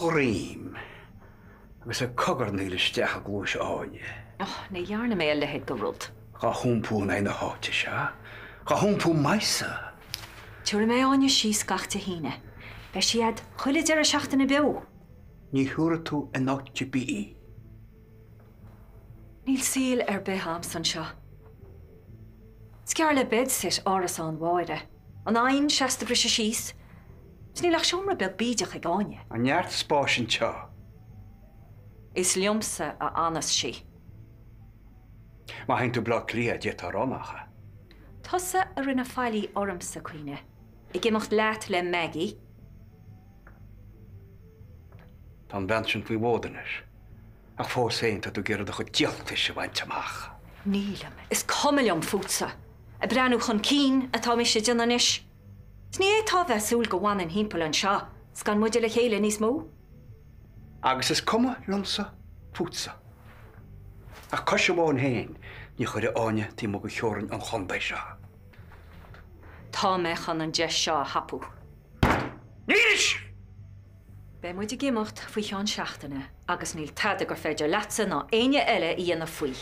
dhroim agus ag cogarnaíl isteach i gcluais Áine. Och, ní dhearna mé a leithéid de rud. Dhá hiompú in aghaidh na háite seo, dhá hiompú maighsa. Tiúrfaidh mé Áine síos gach Dé hAoine. Beidh sí a'd chuile deireadh seachtaine beo. Ní thiúrfaidh tú in áit ar bith í. Níl saol ar bith a'msa anseo. Is gearr le bedsit árasán Mháire. An oigheann seasta briseadh síos. 'S níl ach seomra beag bídeach ag Áine. Tá neart spáis anseo. Is liomsa a fhanas sí. Má théann tú Bleá Cliath, d'fhéadfá a rá nach ea. Tusa a rinne faillí ormsa, Caoineadh, ag imeacht leat le Maggie. Tá an bhean sin faoi mhóid anois. Ach fós féin, tá tú ag iarraidh do chuid díoltais a bhaint amach. Nílim. Is cuma liom fútsa. Ag breathnú chun cinn atá mise ag déanamh anois. 'S ní fhéadfá a bheith ag súil go bhfanfainn thimpeall anseo 's gan muide le chéile níos mó. Agus is cuma liomsa fútsa. Ach cois amháin féin ní chuirfidh Áine taobh amuigh de theorainn an chontae seo. Tá mé chun an deis seo a thapú. Nílis! Beidh muid ag imeacht faoi cheann seachtaine agus níl tada gur féidir leatsa ná éinne eile a dhéanamh faoi.